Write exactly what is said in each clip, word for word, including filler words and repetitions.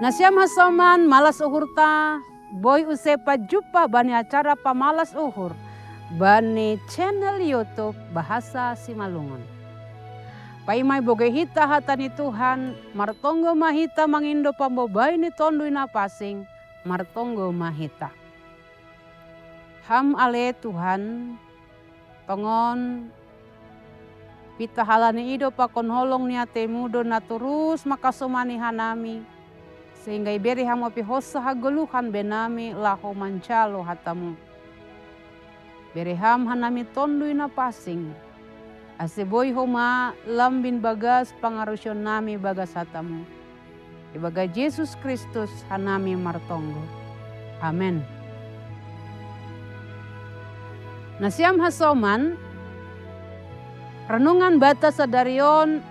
Nasiam hasoman malas uhurta, boi use pajumpa bani acara pamalas uhur bani channel YouTube Bahasa Simalungun. Paima iboge hita hata ni Tuhan, martonggo ma hita mangindo pambobai ni Tonduy Napansing, martonggo ma hita. Ham ale Tuhan, tongon pitahalani i do pakon holong ni atemu do na torus makasomani hanami, sehingga ibere Ham ope hosa hagoluhan be nami laho manjalo hatamu. Bere Ham hanami Tonduy Napansing, ase boi homa lambin bagas pangarusion nami bagas hatamu. Ibagas Jesus Kristus hanami martonggo. Amen. Nasiam hasoman, renungan banta sadari on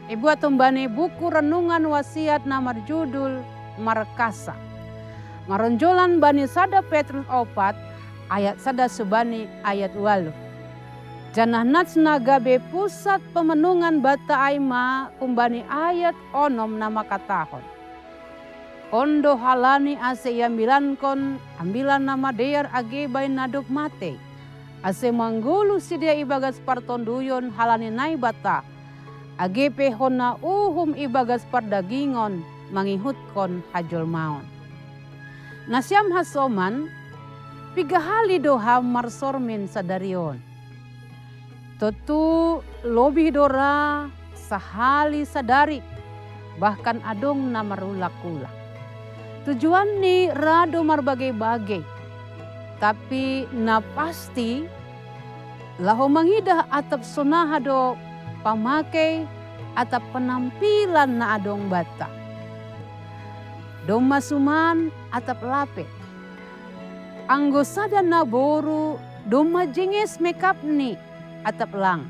ibuat humbani buku Renungan Wasiat na marjudul Markasa. Maronjolan bani sada Petrus opat ayat sada subani ayat walu. Janah nats na gabe pusat pemenungan banta ai ma humbani ayat onom na mangkatahon: On do halani ase iambilankon Ambilan Namadear age bahen na dob matei, ase manggoluh sidea ibagas partonduyon halani Naibata, age pe hona uhum ibagas pardagingon mangihutkon hajolmaon. Nasiam hasoman, piga hali do ham marsormin sadari on? Tontu lobih do ra sahali sadari, bahkan adong na marulak-ulak. Tujuanni ra do marbagei-bagei, tapi na pasti laho mangidah atap sonaha do pamakei atap penampilan na adong banta. Domma suman atap lape. Anggo sada naboru domma jenges mekapni atap lang.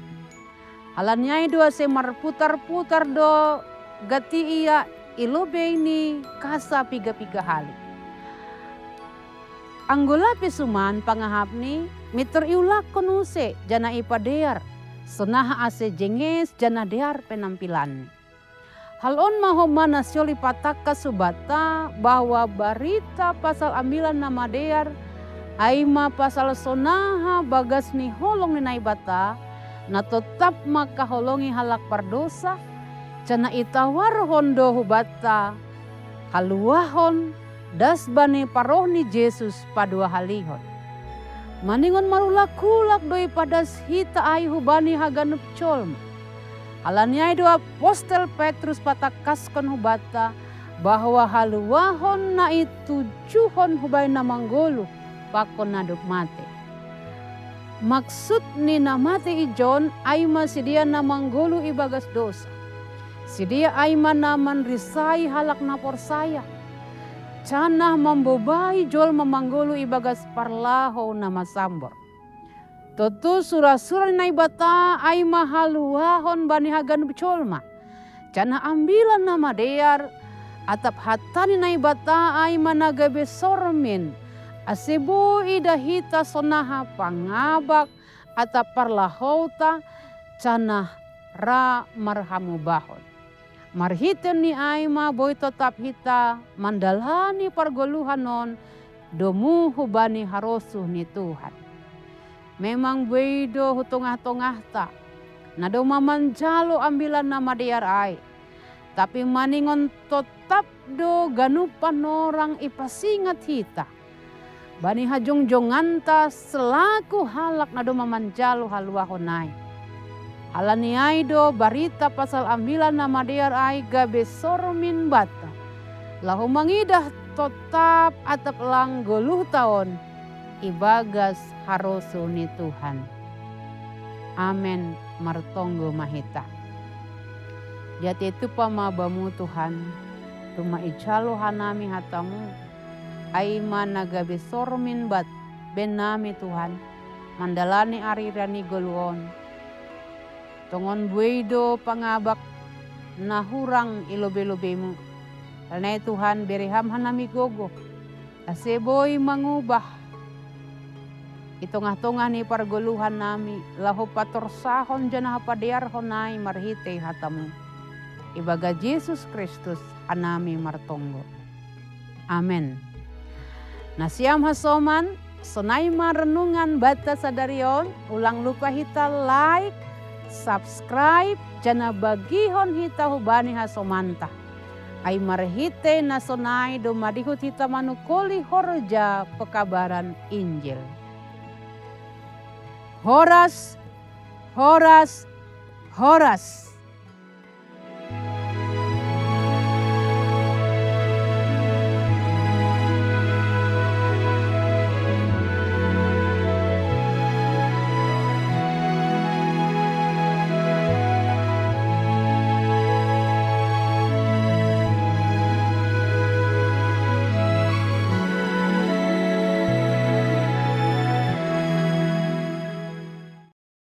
Halani ai do ase marputar-putar do gati ia i lobei ni kasa piga-piga hali. Anggo lape suman pangahapni, mintor iulakkon use janah ipadear, sonaha ase jenges janah dear penampilanni. Hal on ma homa na sihol ipatangkas hubanta bahwa barita pasal Ambilan Namadear ai ma pasal sonaha bagas ni holong ni Naibata, na totap mangkaholongi halak pardousa, janah itawarhon do hubanta haluahon das bani parroh ni Jesus paduahalihon. Maningon marulak-ulak do ipadas hita ai hubani haganup jolma. Halani ai do apostel Petrus patangkaskon hubanta bahwa haluahon na itujuhon hubani na manggoluh pakon na dob matei. Maksud ni na matei ijon ai ma sidea na manggoluh ibagas dousa. Sidea ai ma na manrisai halak na porsaya, janah mambobai jolma manggoluh ibagas parlahou na masambor. Tontu sura-sura ni Naibata ai ma haluahon bani haganup jolma, janah Ambilan Namadear atap hata ni Naibata ai ma na gabe sormin, ase boi idah hita sonaha pangabak atap parlahouta, janah ra marhamubahon. Marhitei ni ai ma boi totap hita mandalani pargoluhan on domu hubani harosuh ni Tuhan. Memang buei do hu tongah-tongahta na domma manjalo Ambilan Namadear ai, tapi maningon totap do ganup panorang ipasingat hita bani hajongjonganta selaku halak na domma manjalo haluahon ai. Halani ai do barita pasal Ambilan Namadear ai gabe sormin banta, laho mangidah totap atap lang goluhta on ibagas harosuh ni Tuhan. Amen. Martonggo ma hita. Diatei tumpa ma Bamu Tuhan, tumma ijalo hanami hatamu, ai ma na gabe sormin banta, bahen nami Tuhan, mandalani ari-ari ni goluh on. Tongon buei do pangabak na hurang i lobei-lobeimu. Halani ai Tuhan, bere Ham hanami gogoh, ase boi mangubah i tongah-tongah ni pargoluhan nami, laho patorsahon janah padearhon ai marhitei hatamu. Ibagas Jesus Kristus hanami martonggo. Amen. Nasiam hasoman, sonai ma renungan banta sadari on, ulang lupa hita like, subscribe, jana bagihon hita hubani hasomanta. Ai marhite na sonai do madihut hita manungkoli horja pekabaran Injil. Horas, horas, horas.